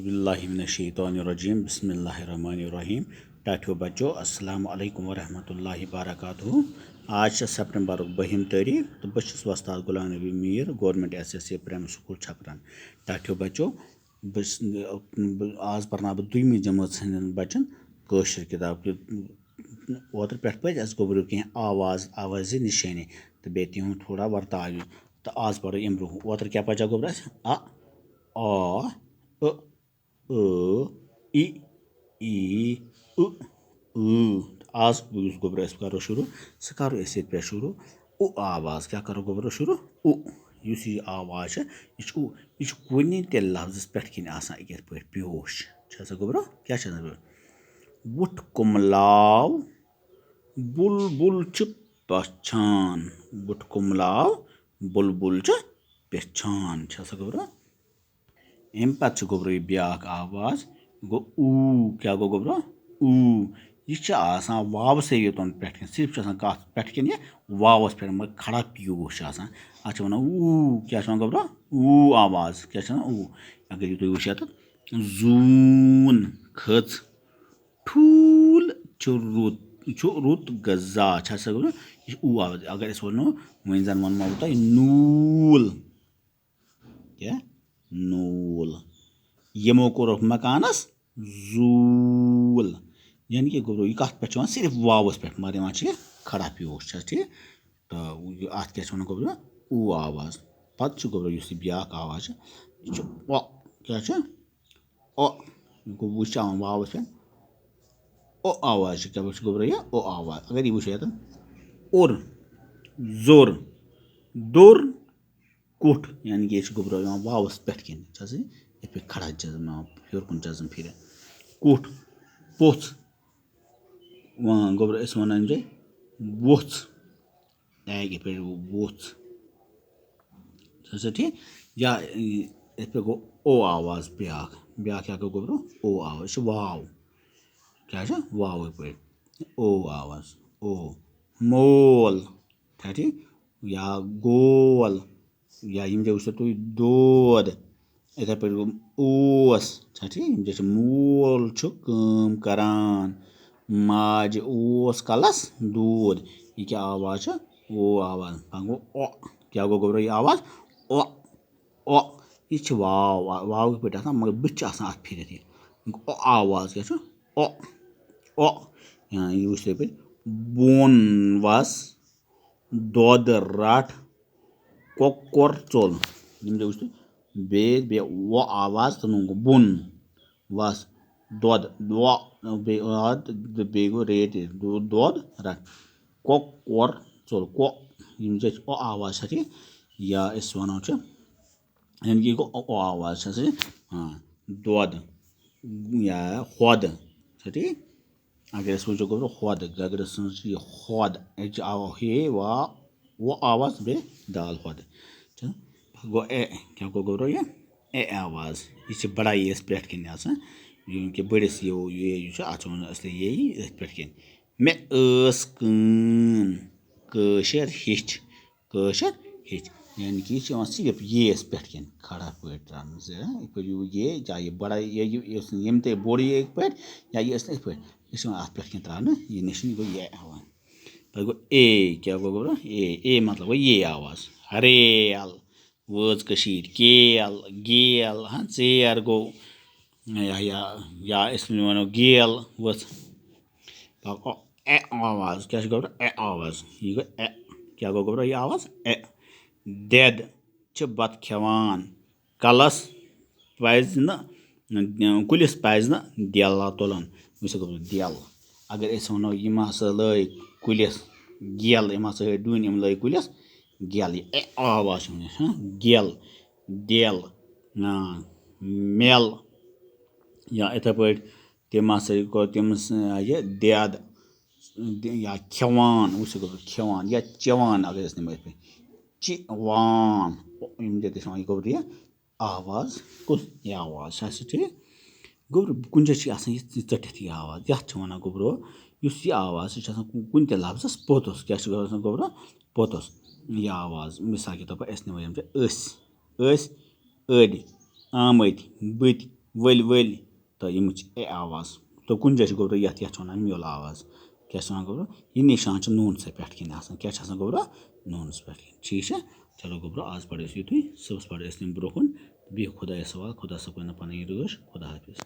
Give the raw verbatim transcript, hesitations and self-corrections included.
باللہ من الشیطان الرجیم، بسم اللہ الرحمن الرحیم۔ ٹاٹھیو بچو، السلام علیکم ورحمۃ اللہ وبرکاتہ۔ آز چھِ سپٹمبرُک بٔہِم تٲریٖخ تہٕ بہٕ چھُس وۄستاد Ghulam Nabi Mir, government S S A primary school چھپرن۔ ٹاٹھیو بچو، بہٕ چھُس، بہٕ، آز پرناو بہٕ دوٚیمہِ جمٲژ ہٕنٛدٮ۪ن بچن کٲشِر کِتاب۔ اوترٕ پٮ۪ٹھ پٔرۍ اَسہِ گوٚبرو کینٛہہ آواز، آوازِ نِشٲنی تہٕ بیٚیہِ تِہُنٛد تھوڑا ورتاو۔ تہٕ آز پرو اَمہِ برٛونٛہہ۔ اوترٕ کیٛاہ پَجا گوٚبرو اَسہِ؟ اَ، آ، ٲ، ٲ، ای، ای، ٲ، ٲ۔ آز یُس گوٚبرو أسۍ کرو شروٗع، سُہ کرو أسۍ ییٚتہِ پٮ۪ٹھ شروٗع۔ او آواز، کیٛاہ کرو گوٚبرو شروٗع؟ او۔ یُس یہِ آواز چھِ، یہِ چھِ او، یہِ چھِ کُنہِ تہِ لفظس پٮ۪ٹھ کِنۍ آسان أکِس پٲٹھۍ پیوش۔ چھا سا گوٚبرو؟ کیٛاہ چھِ آسان؟ وُٹھ کُملاو، بُلبُل چھُ پَچھان۔ وُٹھ کُملاو، بُلبُل چھُ پَچھان۔ چھا سا گوٚبرو؟ اَمہِ پتہٕ چھُ گوٚبرو یہِ بیٛاکھ آواز، گوٚو اوٗ۔ کیٛاہ گوٚو گوٚبرو؟ اوٗ۔ یہِ چھِ آسان واوسٕے یوتن پٮ۪ٹھ کِنۍ، صرف چھِ آسان کَتھ پٮ۪ٹھ کِنۍ یہِ واوَس پٮ۪ٹھ، مگر کھڑا پیوٗس چھُ آسان۔ اَتھ چھِ وَنان اوٗ۔ کیٛاہ چھِ وَنان گوٚبرو؟ اوٗ آواز۔ کیٛاہ چھِ وَنان؟ اوٗ۔ اگر یہِ تُہۍ وٕچھِو اَتٮ۪تھ، زوٗن کھٔژ، ٹھوٗل چھُ رُت، چھُ رُت غذا۔ چھا سا گوٚبرو؟ یہِ چھُ اوٗ آواز۔ اگر أسۍ وَنو، وۄنۍ زَن وَنمو بہٕ تۄہہِ نوٗل۔ کیٛاہ؟ نوٗل۔ یِمو کوٚرُکھ مکانس زوٗل۔ یعنی کہِ گوٚبرو، یہِ کَتھ پٮ۪ٹھ چھُ یِوان؟ صرف واوَس پٮ۪ٹھ، مگر یِوان چھِ یہِ کھڑا پیوش، چھا ٹھیٖک؟ تہٕ یہِ اَتھ کیٛاہ چھِ وَنان گوٚبرو؟ اوٗ آواز۔ پَتہٕ چھُ گوٚبرو، یُس یہِ بیٛاکھ آواز چھِ، یہِ چھُ او۔ کیٛاہ چھُ؟ او۔ یہِ گوٚو، وٕچھ یِوان واوَس پٮ۪ٹھ۔ او آواز چھِ، کیٛاہ چھُ گوٚبرو یہِ؟ او آواز۔ اگر یہِ وٕچھو یَتَن، اوٚر، زوٚر، دوٚر، کُٹھ، یعنی کہِ یہِ چھُ گوٚبرو یِوان واوَس پٮ۪ٹھ کِنۍ، چھا سا؟ یِتھ پٲٹھۍ کھڑا جزم یِوان، ہیوٚر کُن جزم پھِرِتھ۔ کُٹھ، پوٚژھ، وۄنۍ گوٚبرو أسۍ وَنان چھِ ووٚژھ، یعنی کہِ یِتھ پٲٹھۍ ووٚژھ۔ چھا سا ٹھیٖک؟ یا، یِتھ پٲٹھۍ گوٚو او آواز بیٛاکھ، بیٛاکھ کیٛاہ گوٚو گوٚبرو؟ او آواز، یہِ چھِ واو، کیٛاہ چھِ؟ واوٕے پٲٹھۍ، او آواز، او۔ مول، چھا ٹھیٖک؟ یا گول، یا یِم جایہِ وٕچھو تُہۍ دود۔ یِتھَے پٲٹھۍ گوٚو اوس، چھا ٹھیٖک؟ یِم جایہِ چھِ مول چھُ کٲم کران، ماجہِ اوس کَلَس دود۔ یہِ کیٛاہ آواز چھِ؟ او آواز۔ پَتہٕ گوٚو او۔ کیٛاہ گوٚو گوٚبرو یہِ آواز؟ او۔ او۔ یہِ چھِ واو، واو کِتھ پٲٹھۍ آسان؟ مگر بٕتھِ چھِ آسان اَتھ پھِرِتھ یہِ۔ او آواز کیٛاہ چھُ؟ او۔ او۔ یا یہِ وٕچھ تُہۍ پٲٹھۍ، بۄن وَس، دۄد رَٹ، کۄکُر ژوٚل۔ یِم تہِ وٕچھ تُہۍ۔ بیٚیہِ، بیٚیہِ وۄ آواز تہٕ نوٗن گوٚو بۄن۔ وَس، دۄد، دۄ، بیٚیہِ آد، بیٚیہِ گوٚو ریٹ یہِ، دۄ-، دۄد رَٹ۔ کۄکُر ژوٚل، کۄ۔ یِم چھِ اَسہِ او آواز چھِ اَتھ یہِ، یا أسۍ وَنو چھِ، یعنی کہِ یہِ گوٚو او، او آواز چھِ اَسہِ، ہاں، دۄد یا ہۄد۔ چھا ٹھیٖک؟ اگر أسۍ وٕچھو گوٚبرو ہۄد، گگرٕ سٕنٛز چھِ یہِ ہۄد، یہِ چھِ آو ہے وا، وۄ آواز بیٚیہِ دال ہۄد۔ چھا؟ گوٚو اے، کیٛاہ گوٚو گوٚبرو یہِ؟ اے آواز۔ یہِ چھِ بڑایی یَس پٮ۪ٹھ کِنۍ آسان، یِم کہِ بٔڑِس یہِ، یہِ، یہِ چھُ، اَتھ چھِ وَنان اَصلی یے یی أتھۍ پٮ۪ٹھ کِنۍ۔ مےٚ ٲس کٲم کٲشِر ہیٚچھ۔ کٲشِر ہیٚچھ، یعنی کہِ یہِ چھِ یِوان صرف یے یَس پٮ۪ٹھ کِنۍ کھڑا پٲٹھۍ ترٛاونہٕ، زِ، ہاں، یِتھ پٲٹھۍ یہِ یے، چاہے یہِ بڑا، یہِ، یہِ، یہِ ٲسِن ییٚمہِ تہِ بوٚڑ یے یِتھ پٲٹھۍ، یا یہِ ٲسِن یِتھ پٲٹھۍ، یہِ چھِ یِوان اَتھ پٮ۪ٹھ کِنۍ ترٛاونہٕ، یہِ نِشٲنی گوٚو یے ہاوان۔ پَتہٕ گوٚو اے، کیٛاہ گوٚو گوٚبرا؟ اے، اے مطلب گوٚو یے آواز۔ ریل، وٲژ کٔشیٖرِ کیل، گیل، ہاں، ژیر گوٚو۔ یا، یا، یا أسۍ وَنو گیل ؤژھ۔ پَتہٕ گوٚو اے آواز۔ کیٛاہ چھِ گوٚبرا؟ اے آواز۔ یہِ گوٚو اے۔ کیٛاہ گوٚو گوٚبرا یہِ آواز؟ اے۔ دٮ۪د چھِ بَتہٕ کھٮ۪وان۔ کَلَس پَزِ نہٕ، کُلِس پَزِ نہٕ دٮ۪لہٕ تُلُن۔ وٕچھ سا گوٚبرا، دٮ۪ل۔ اگر أسۍ وَنو، یِم ہسا لٲگۍ کُلِس گٮ۪ل، یِم ہسا ٲسۍ ڈوٗنۍ، یِم لٲگۍ کُلِس گٮ۪ل۔ یہِ اے آواز چھِ وَنان، ہاں؟ گٮ۪ل، دٮ۪ل، آ، مٮ۪ل۔ یا یِتھَے پٲٹھۍ تٔمۍ ہسا کوٚر تٔمِس، آ، یہِ دٮ۪د، دِ-، یا کھٮ۪وان، وٕچھ سا گوٚبرا، کھٮ۪وان یا چٮ۪وان، اگر أسۍ نِمو یِتھ پٲٹھۍ۔ چِوان، یِم تہِ گژھِ وَنٕنۍ گوٚبرا یہِ آواز کُس؟ یہِ آواز چھا سا ٹھیٖک؟ گوٚبرو، کُنہِ جایہِ چھِ آسان یہِ ژٔٹِتھ یہِ آواز، یَتھ چھِ وَنان گوٚبرو، یُس یہِ آواز چھِ، یہِ چھِ آسان کُ-، کُنہِ تہِ لفظَس پوٚتُس۔ کیٛاہ چھِ گژھان گوٚبرو؟ پوٚتُس یہِ آواز۔ مِثال کے طور پر أسۍ نِمو یِم چھِ أسۍ، أسۍ، أدۍ، آمٕتۍ، بٕتۍ، ؤلۍ ؤلۍ، تہٕ یِم چھِ اے آواز۔ تہٕ کُنہِ جایہِ چھِ گوٚبرا یَتھ، یَتھ چھِ وَنان میول آواز۔ کیٛاہ چھِ وَنان گوٚبرا؟ یہِ نِشان چھُ نوٗنسٕے پٮ۪ٹھ کِنۍ آسان۔ کیٛاہ چھِ آسان گوٚبرا؟ نوٗنَس پٮ۪ٹھ کِنۍ۔ ٹھیٖک چھا؟ چلو گوٚبرا، آز پَرو أسۍ یُتُے، صُبحَس پَرو أسۍ تَمہِ برٛونٛہہ کُن۔ بِہِو خۄدایَس حوال، خۄدا صٲب کَرِ پَنٕنۍ رٲچھ۔ خۄدا حافظ۔